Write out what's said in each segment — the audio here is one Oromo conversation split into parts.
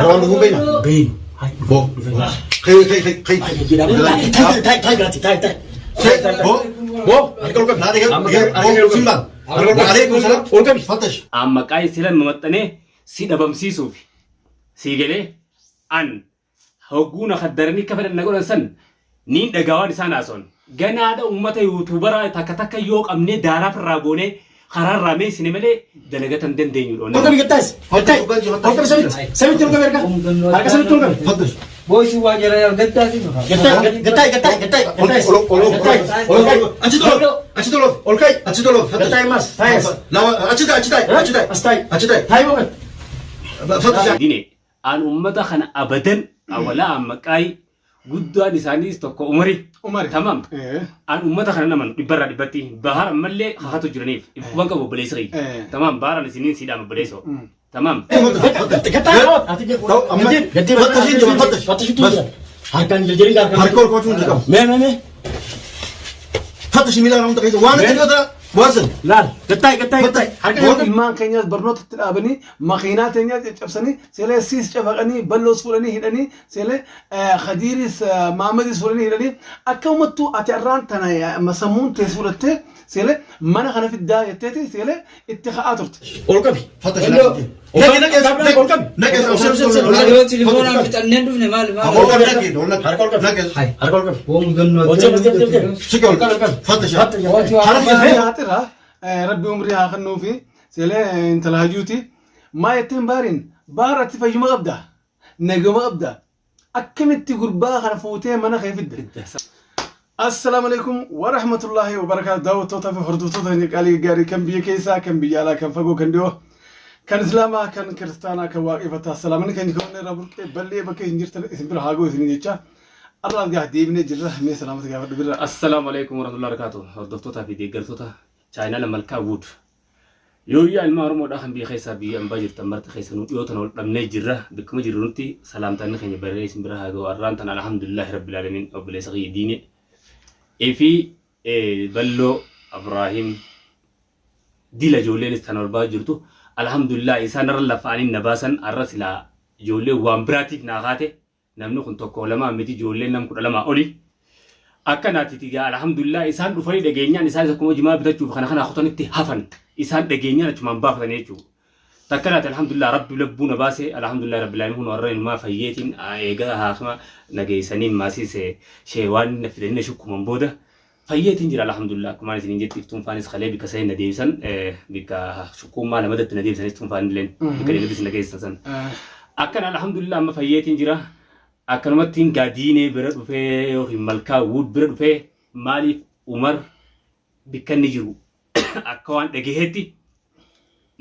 Haaraan dhufuu beekna. Beenu. Bo. Kee kee kee kee. Taa'e taa'e taa'e galaati taa'e taa'e. Bo. Bo harka ol qabi. Naa dhiqee bo simlaan. Alaikum salaam. Ol qabi. Fattash. Amma qaayii sila maxxanee si dhabamsiisuuf sii galee an hogguu na kaddaranii akka fedhan na godhan san niin dhagaa waan isaan haasawan. Ganaadha uummata yuutuubaraa takka takka yoo qabnee daaraaf irraa goonee karaarraa meessine malee dalagatan dandeenyu Ol qabi gattaas. Ol qabi. Ol qabi samitti. Samitti ol qabi harka. Harka samitti ol qabi. Fattash. Booysi waa jala gaddaasi dhufa. Gattaay gattaay gattaay gattaay. Ol ol ol ol ol. Achi tolof. Achi tolof. Ol qabi. Achi tolof. Fattash. Gattaay mas. Taa'es. Lawa achi taa'e achi taa'e achi taa'e. As taa'e. Achi taa'e. Taa'e moo gad. Fattash. Dine an ummata kana abadan awalaa amma qaayii guddaan isaaniis tokko umari. Umari. Tamam. Eh. An ummata kana naman dhibbarraa dhibbatti bahar ammallee kakatu jiraniif quban qabu obboleessa kiyya. Eh. Tamam baharan isiniin siidhaan obboleessoo. Tamam. Gattaay. Ati gadi. Fattash hin jiru fattash. Fattashitu jira. Harkaan jarjarii harkaan. Harka ol qabachuun dirqama. Mee mee mee. Fattash miila nama ta'e waan akka dhiyoo waan san. Laal. Gattaay gattaay gattaay. Harka Bo. Ilmaan keenyas barnoota itti dhaabanii makiinaa teenyas caccabsanii seelee siis cafaqanii balloos fuudhanii hidhanii seelee khadiiris maamadis fuudhanii hidhanii akka uummattuu ati arraan tana sammuun tees fudhattee seelee mana kana fiddaa jetteeti seelee itti ka'aa turte. Ol qabi. Fattash. Ol qabi. Ol qabi. Naqee. Yoo telefoonaan fixannee dhufne maal maal. Ol qabi naqee. Ol naqee. Harka ol qabi. Naqee. Harka ol qabi. Boon gannoo. Ol qabi. Ol qabi. Siqe ol Ol qabi. Fattash. Fattash. Harka Haatira rabbi umrii haa kennuufi seelee intala hajuuti maa jetteen baariin baar ati fayyuma qabda naguma qabda akkamitti gurbaa kana fuutee mana kee fidda. Assalaamu alaikum wa rahmatullahi wa barakaatu daawwattoota fi hordoftoota keenya qaalii gaarii kan biyya keessaa kan biyya alaa kan fagoo kan dhiyoo kan islaamaa kan kiristaanaa kan waaqeffataa salaamanni keenya kan irraa burqee bal'ee bakka isin jirtan isin bira haa ga'u isin jecha arraas gaaf deebinee jirra mee salaamata gaafadhu birra. Assalaamu alaikum warahmatullahi wabarakatuh. Hordoftootaa fi deeggartoota chaayinaala Malkaa Wood. Yooyyaa ilmaa Oromoodhaa kan biyya keessaa biyya ambaa jirtan marti keessanuu dhiyoo tana wal dhabnee jirra. Bakkuma jirru nutti salaamtaan keenya barree isin bira haa ga'u. Arraan tana alhamdulillahi rabbil alamin obboleessa kiyya diine. Fi Balloo Abraahim dila ijoolleenis tana ol baa jirtu. Alhamdulillah isaan irra lafa'anii na baasan arra silaa ijoollee waan biraatiif naa kaate namni kun tokko lamaa miti ijoolleen nam 12 oli. Akka naatiti gaa alhamdulillah isaan dhufanii dhageenyaan isaanis akkuma jimaa bitachuuf kana kana kutanitti hafan isaan dhageenyaan achumaan baafatanii jechuudha. Takka naati alhamdulillah rabbi lubbuu na baase alhamdulillah rabbil alamin kun warra inumaa fayyeetiin eegaa haakima nageessanii maasiis shee waan na fidanii na shukkuman booda fayyeetiin jira alhamdulillah akkumaan isiniin jetti iftuun faanis kalee bikka sanii na deebisan bikka shukkuummaa lamadatti na deebisan iftuun faanilleen bikka deebisan na geessan san. Akkana alhamdulillah amma fayyeetiin jira. Akkanumattiin gaa diinee bira dhufee yookiin malkaa wuud bira dhufee maaliif Umar bikka inni jiru akka waan dhagaheetti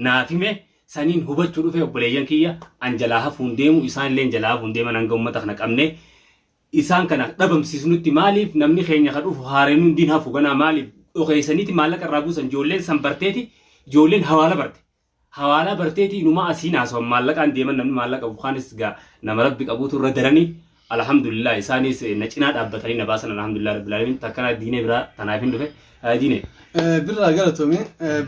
naaf hime saniin hubachuu dhufee obboleeyyan kiyya an jalaa hafuun deemu isaan illeen jalaa hafuun deeman hanga ummata kana qabne isaan kana dhabamsiisnutti maaliif namni keenya ka dhufu haareen hundiin hafu ganaa maaliif dhokeessaniiti maallaqa irraa buusan ijoolleen san barteeti ijoolleen hawaala barte Hawaalaa barteetii inumaa asiin haasawan maallaqaan deeman namni maallaqa qabu kaanis gaa nama rabbi qabuutu irra darani alhamdulillah isaanis na cinaa dhaabbatanii na baasan alhamdulillah rabbil alamin takkanaa diinee biraa tanaaf hin dhufe diinee. Birraa galatoomi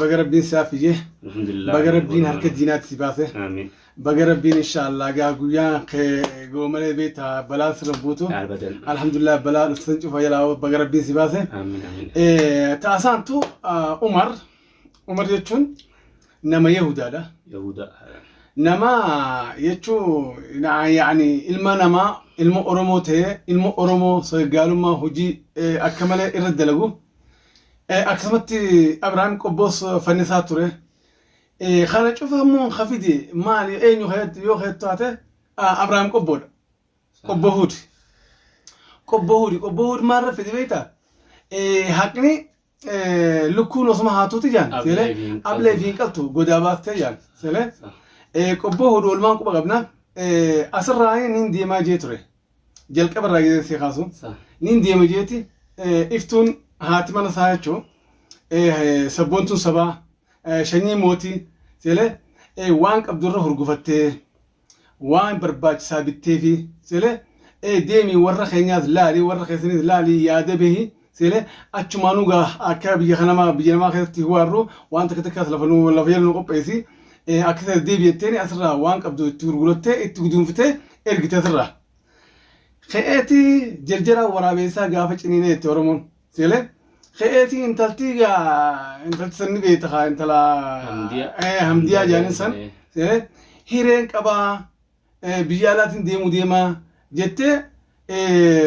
baga rabbiin si haafiyye Alhamdulillah. baga rabbiin harka diinaatti si baase Amiin. baga rabbiin inshaallah gaa guyyaan kee goomalee beektaa balaan sirra buutu Abadan. alhamdulillah balaa dhuftan cufa jalaa baga rabbiin si baase. Amiin amiin. Ta'asaantu Umar Umar jechuun nama Yahudaadha. Yahuda. Nama jechuun yaani ilma namaa ilma Oromoo ta'ee ilma Oromoo sagaalummaa hojii akka malee irra dalagu. Akkasumatti Abrahaam Qobboos fannisaa ture. Kana cufa immoo ka fide maali eenyu yoo keettu taate Abrahaam Qobboodha. Qobboo Huud. Qobboo Huudi. Qobboo Huud maalirra fide beektaa? Haqni lukkuun osuma haatuuti jaan seelee ablee fi hin qaltu godaa baaftee jaan seelee qobboo hudu olmaan quba qabna asirraa nin deemaa jee ture jalqaba irraa jedhee si kaasu nin deema jeeti iftuun haati mana isaa jechuu sabboontuun sabaa shanyii mootii seelee waan qabdurra hurgufattee waan barbaachisaa bitteefi seelee ee deemi warra keenyaas laali warra keessanis laali yaada bahi seelee achumaanuu gaa akka biyya kanamaa biyya namaa keessatti huwaarru waan takka takkaas lafa nu lafa jala nu qopheessi. Akka deebi'atteen asirraa waan qabdu itti gurgurattee itti guduunfitee ergite asirraa. Ka'eetii jarjara waraabeessaa gaafa ciniinee itti Oromoon. Seelee ka'eetii intaltii gaa intalti sanni beekta kaa intala Hamdiyaa. Hamdiyaa jaanin san. Seelee hireen qabaa biyya alaatiin deemuu deemaa jettee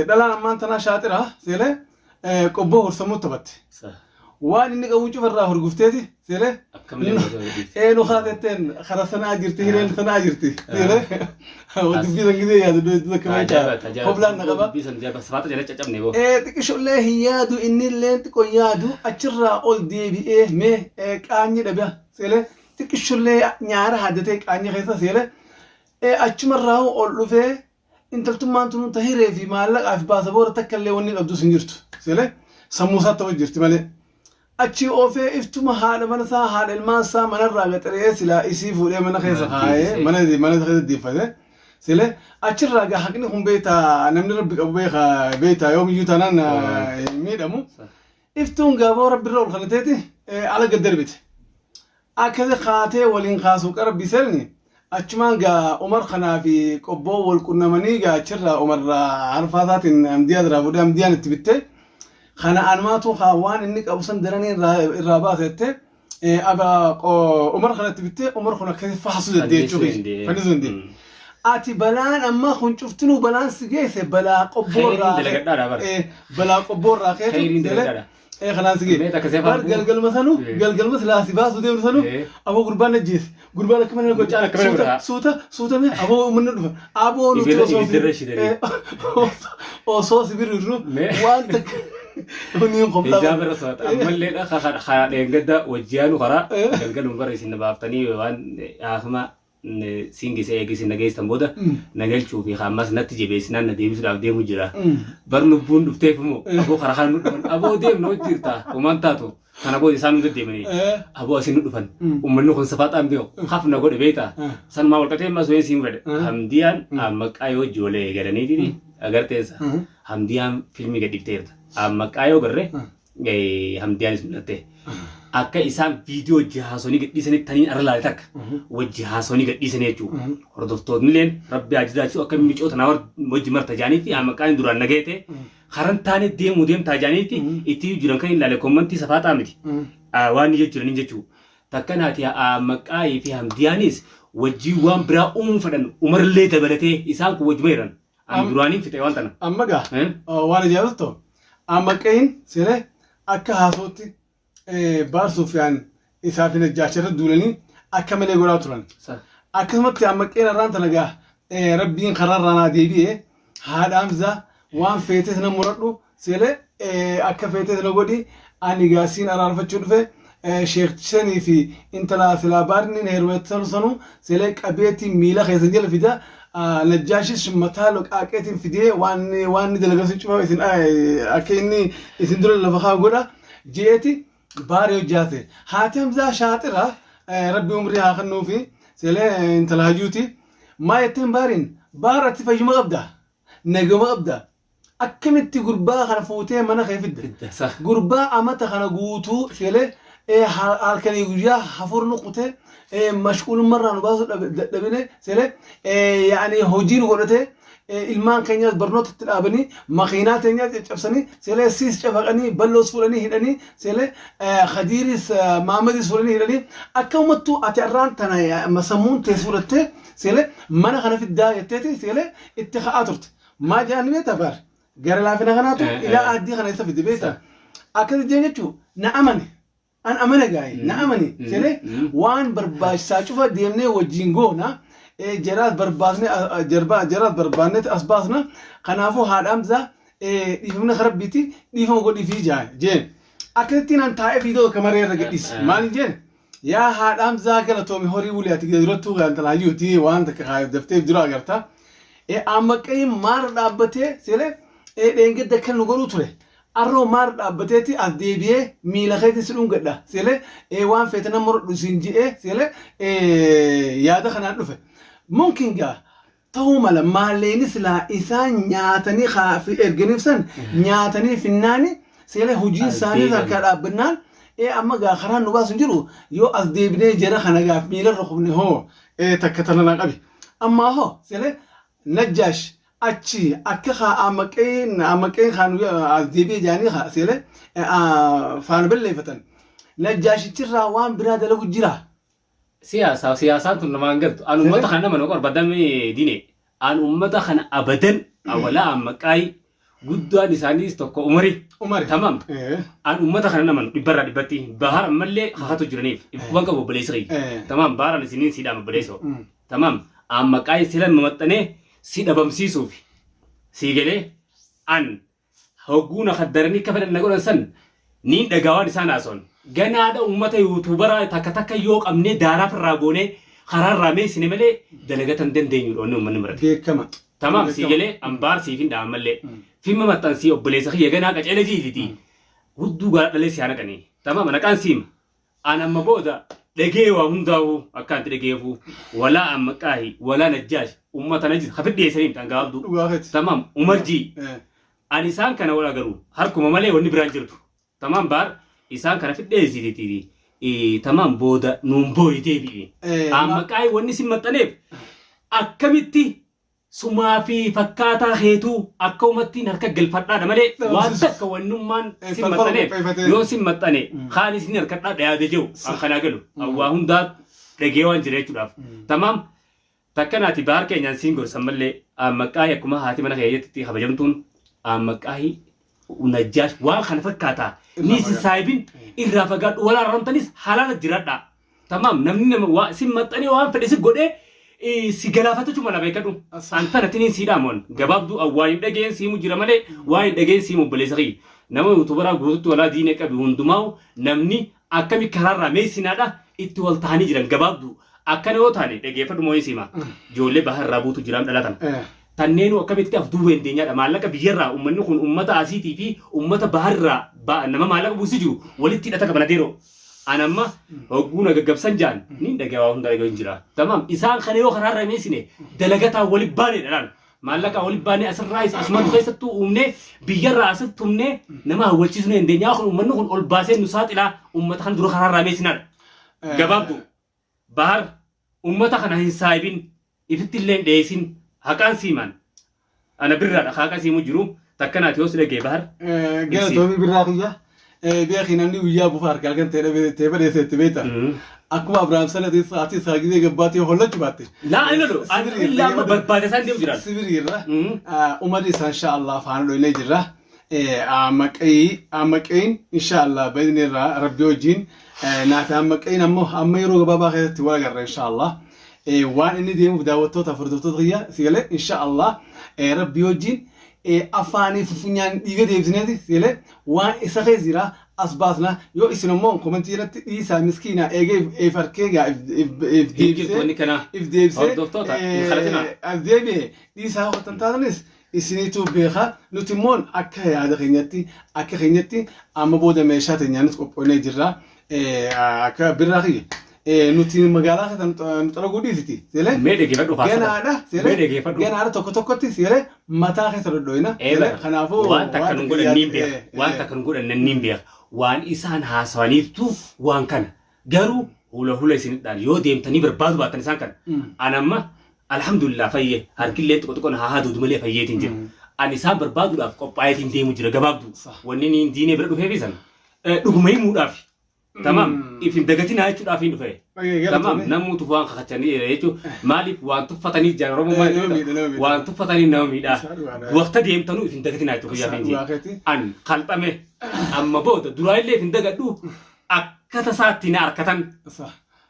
dhalaan ammaan tanaa shaaxira seelee qobboo horsamuu taphatte. Waan inni qabu cufarraa hurgufteeti seelee. Akkamiin Eenu kaatetteen kara sanaa jirti hireen sanaa jirti. Seelee dubbii san gisee yaadu dubbii akka beekaa hoblaan na qaba. Safaata jala caccabne boo. Xiqqishollee hin yaadu inni illee xiqqoo hin yaadu achirraa ol deebi'ee mee qaanyi dhabe seelee xiqqishollee nyaara haddatee qaanyi keessa seelee achumarraa ol dhufee intaltummaan tun ta hiree fi maallaqaa fi baasaboora takka illee wanni qabdus hin jirtu seelee sammuu isaa ta'u jirti malee. Achi oofee iftuma haadha mana isaa haadha ilmaan isaa manarraa gaxaree silaa isii fuudhee mana keessa kaayee mana mana keessa deeffate. Seelee achirraa gaa haqni kun beektaa namni rabbi qabu beekaa beektaa yoomiyyuu taanaan hin miidhamu. Iftuun gaaboo rabbi irra ol kanateeti ala gad darbite. Akkasi kaatee waliin kaasuu qarabbi seelni achumaan gaa Umar kanaa fi qobboo wal qunnamanii gaa achirraa Umar harfaa isaatiin Hamdiyaa irraa fuudhee Hamdiyaan itti bittee kana anumaatu kaa waan inni qabu san daranii irraa baasette aba Umar kana itti bittee Umar kun akkasi faasuu danda'e jechuudha. Fannisuu danda'e. Ati balaan amma kun cuftinuu balaan si geesse balaa qobboo irraa Khayriin dalagadhaadha bara. Balaa qobboo irraa keetu. Khayriin dalagadhaadha. Kanaan si Mee takka geesse. seefaan Bar galgalma sanu galgalma silaa si baasuu deemnu sanu aboo gurbaan ajjeese. Gurbaan akka mana Mucaan akka mana suuta godha. suuta suuta mee aboo uummanni dhufa. Aboo nuti Ibidda osoo si ibiddirra ishitanii. osoo si birri jirru Mee. waan takka ni hin qophaa'u. Hijaaba irra sodaata. Ammallee karaa dheengadda wajjiyaanu karaa galgaluma bara isin na baaftanii waan haasuma siin gisee eegi isin nageessan booda na galchuu fi ammas natti jabeessinaan na deebisuudhaaf deemu jira. Bar lubbuun dhufteef immoo aboo karaa kana nu dhufan aboo deemnu hojii jirta homaan taatu kana booda isaan nu deddeemanii aboo asin nu dhufan uummanni kun safaaxaan beeku haf na godhe beektaa sanumaa walqatee ammas wayii siin fedhe Hamdiyaan maqaa yoo ijoollee eegalaniitini agarteessa Hamdiyaan filmii gadhiifteerta maqaa yoo garree Hamdiyaanis mul'atte akka isaan viidiyoo wajji haasonii gadhiisanii taniin arra laale takka wajji haasonii gadhiisanii jechuudha. Hordoftoonni illeen rabbi haa jiraachisu akka micoota naa wajji marta jaaniitti maqaan duraan nageete karan taane deemuu deemtaa jaaniitti itti jiran kan ilaale kommantii safaaxaa miti. Waan ni jechuu jechuudha. Takka naati maqaa fi Hamdiyaanis wajjii waan biraa uumuu fedhan umarillee dabalatee isaan kun wajjuma jiran. Ani duraaniin fixe waan tana. Amma gaa waan ajaa'ibsu ta'u amma qe'in seeree akka haasootti baarsuuf yaan isaa fi najjaasha irra duulanii akka malee godhaa turan. Akkasumatti amma qe'in irraan tana gaa rabbiin karaa irraa naa deebi'ee haadha Hamzaa waan feetes na muradhu seelee akka feetes na godhi ani gaa siin araarfachuu dhufe sheekchisanii fi intala silaa baarni heerumetti sanu seelee qabeetiin miila keessan jala fida najjaashis mataa loqaaqeetiin fidee waan waan inni dalagatu cufa isin akka inni isin dura lafa kaa godha jeeti baaree hojjaate haati Hamzaa shaaxira rabbi umrii haa kennuufi seelee intala hajuuti maa jetteen baariin baar ati fayyuma qabda naguma qabda akkamitti gurbaa kana fuutee mana kee fidda gurbaa amata kana guutuu seelee halkanii guyyaa hafuurni kutee mashquulummarraa nu baasuu dadhabine seelee yaani hojii nu godhatee ilmaan keenyaas barnoota itti dhaabanii makiinaa teenyaas caccabsanii seelee siis cafaqanii balloos fuudhanii hidhanii seelee khadiiris maamadis fuudhanii hidhanii akka uummattuu ati arraan tana sammuun tees fudhattee seelee mana kana fiddaa jetteeti seelee itti ka'aa turte. Maa jedhan beektaa baar gara laafina kanaatu ilaa addii kana isa fide beektaa akkas jeen jechuun na amane an amane gaaye na amane seelee waan barbaachisaa cufa deemnee wajjin goona jaraas barbaasne jaraas barbaanneeti as baasna kanaafuu haadha Hamzaa dhiifamni rabbiiti dhiifama godhiifii jaa jeen akkasittiin an taa'ee fiidoo akka maree irra gadhiise maal jeen yaa haadha Hamzaa galatoomi horii bulii ati durattuu gaantala hayyuuti waan takka daftee dura agarta amma qe'in maara dhaabbatee seelee dheengadda kan nu godhuu ture arroo maara dhaabbateeti as deebi'ee miila keetiin si dhungadha seelee waan feete nama rodhu siin je'ee seelee yaada kanaan dhufe mumkin gaa ta'uu mala maalleeni silaa isaan nyaatanii erganiif san nyaatanii finnaani seelee hojii isaanii harkaa dhaabbannaan Amma gaa karaan nu baasu hin jiru yoo as deebinee jara kana gaaf miilarra kufne hoo takka tana naa qabi. Ammaa hoo selee Najjaash achi akka kaa amaqeen amaqeen kaan as deebi'e jaanii kaa selee faana balleeffatan. Najjaashichirraa waan biraa dalagu jira. Siyaasaa siyaasaan tun namaan galtu. An ummata kana nama noqor badame dine. An ummata kana abadan awalaa ammaqaayi guddaan isaaniis tokko Umari. Umari. Tamam. An ummata kana naman dhibbarraa dhibbatti bahar ammallee kakatu jiraniif ifkuban qabu obboleessi kiyya. Tamam baharan isiniin siidhaan obboleessoo. Tamam ammaqaayi sila mamaxxanee si dhabamsiisuuf sii galee an hogguu na kaddaranii akka fedhan na godhan san niin dhagaa waan isaan haasawan. Ganaadha ummata yuutuubaraa takka takka yoo qabnee daaraaf irraa goonee karaa irraa meessine malee dalagata hin dandeenyudha wanni ummanni marate. Beekama. Tamaam sii galee ambaar siif hin dha'a ammallee. Fimma maxxansii obboleessa kiyya ganaa qaceela jiiliti. Hudduu gaara dhalee si haa naqanii. Tamaam naqaan siima. An amma booda dhagee waa hundaa'uu akka anti dhageefuu walaa amma qaahi walaa najjaash ummata najis hafid dhiyeessanii miti gabaabduu. Dhugaa keeti. Tamaam Umar jii. Ani isaan kana wal agaru harkuma malee wanni biraan jirtu. Tamaam baar isaan kana fidheessiti tamaam booda nuun booyi deebi'i. Amma qaahi wanni sin maxxaneef akkamitti sumaa fi fakkaataa keetuu akka umattiin harka galfadhaadha malee waan takka wannummaan sin Falfala maxxaneef qopheeffatee. yoo sin maxxane kaan isin harkadhaa dhayaate jiru an kanaa galu an waa hundaa dhagee waan jira jechuudhaaf. Tamaam takka naati baar keenyaan siin gorsan mallee ammaqaahi akkuma haati mana keeyyatti kabajamtuun ammaqaahi najjaash waan kana fakkaataa ni sin saayibin irraa fagaadhu wal arramtanis halaala jiradhaa. Tamaam namni nama waa si maxxanee waan fedhe si godhee si galaafatu mala beekadhu. An tana tiniin sii dhaamoon gabaabduu an waan hin dhageen siimu jira malee waan hin dhageen siimu obboleessa kiyya. Nama yuutubaraa guututti walaa diinee qabi hundumaa'u namni akkami karaarraa meessinaadha itti wal ta'anii jiran gabaabduu. Akkana yoo taane dhageeffadhu moo'in siima. Ijoollee baharraa buutu jiraam dhalatan. Tanneenuu akkamitti af duuba hin deenyaadha. Maallaqa biyyarraa uummanni kun uummata asiitii fi uummata baharraa nama maallaqa buusi jiru walitti hidhata qaban adeeroo. An amma hogguu na gaggabsan jaan niin dhagaya waa hunda dhagaya hin jira. Tamaam isaan kana yoo karaa irra meessine dalagataa wali baane dhalaan. Maallaqa wali baane asirraa isa asumatu keessattuu uumnee biyyarraa asitti tumnee nama hawwachiisuu hin dandeenyaa kun uummanni kun ol baasee nu saaxilaa uummata kana dura karaa irraa meessinaadha. Gabaabduu bahar uummata kana hin saayibin ifitti illee hin dheessin haqaan siimaan ana birraadha haaqa siimu jiru takka naati yoo si dhagee bahar. Galatoomii birraa kiyya. Beeki namni guyyaa bufa harka halkan ta'e badheesseetti beekta. Akkuma Abiraam sana ati isaa gizee gabbaatee hollachuu baatte. Laa inni lolu ani illaa amma barbaade isaan deemu jiran. Sibirii irra umarri isaa insha Allah faana dhoynee jirra. Ammaqayin insha Allah badni irraa rabbi wajjin naaf ammaqayin ammoo amma yeroo gabaabaa keessatti wal agarra insha Allah. Waan inni deemuuf daawwattoota hordoftoota kiyya sigalee insha Allah rabbi wajjin afaanii fi funyaan dhiiga deebisineeti sigalee waan isa keessa jira as baasna yoo isin immoo komentii irratti dhiisaa miskiinaa eegee if harkee gaa if Hin jirtu deebisee wanni kanaa. if deebisee Hordoftoota hin kadhatinaa. as deebi'e dhiisaa hojjetan taatanis isiniitu beeka nuti immoo akka yaada keenyatti akka keenyatti amma booda meeshaa teenyaanis qophoonee jirra akka birraa kiyya nuti magaalaa keessa nu xaraguu dhiisiti seelee Mee dhaggeeffadhu haasa'aa. ganaadha Mee seelee dhaggeeffadhu. ganaadha tokko tokkotti seelee mataa keessa dhodhoyna seelee kanaafuu waan takka nun godhan niin beeka. Waan takka nun godhan niin beeka. Waan isaan haasawaniiftu waan kana. Garuu hula hula isinidhaan yoo deemtanii barbaadu baattan isaan kana. An amma alhamdulillah fayye harkillee xiqqoo xiqqoon haa haaduu malee fayyeetiin jira. Ani isaan barbaaduudhaaf qophaa'eetiin deemu jira gabaabduu. Wanni niin diinee bira dhufeef isan dhuguma himuudhaaf. Tamaam if hin dagatinaa jechuudhaaf hin dhufe. Tamaam namuutu waan kakachanii jechuun maaliif waan tuffatanii jaan Oromoo maal Nama miidha, nama miidha. waan tuffatanii nama miidhaa. Isaa dhugaadha. Waqta deemtanuu if hin dagatinaa jechuudha guyyaa Isaa dhugaa hin keeti. An qalxame amma booda duraa illee if hin dagadhu akka tasaatti na harkatan.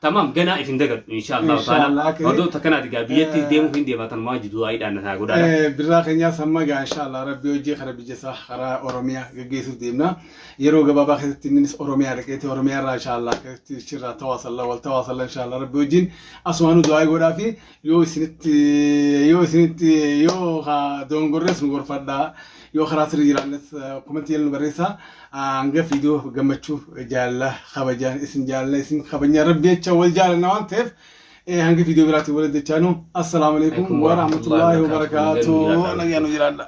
Tamaam ganaa if hin dagadhu insha Allah Insha Allah, ta'ala. okay. Hordoftoota kanaati gaa biyyattis deemuuf hin deematan maa jidu ayiidhaan na godhaadha. Birraa keenyaas amma gaa insha Allah rabbi hojii kara biyya isaa karaa Oromiyaa gaggeessuuf deemna. Yeroo gabaabaa keessatti innis Oromiyaa dhaqeeti Oromiyaa irraa insha Allah keessatti ishirraa tawaasalla wal tawaasalla insha Allah rabbi wajjin asumaanuu du'aa godhaa fi yoo isinitti yoo isinitti yoo dogongorrees nu gorfadhaa yoo karaa sirrii jiraannes komentii nu barreessaa hanga fiidoo gammachuu jaalala kabajaan isin jaalala isin kabajaa rabbi jecha wal jaalanna waan ta'eef hanga fiidoo biraatiin wal jechaanu assalaamu alaikum warahmatullaahi wabarakaatuh nagaan nu jiraadha.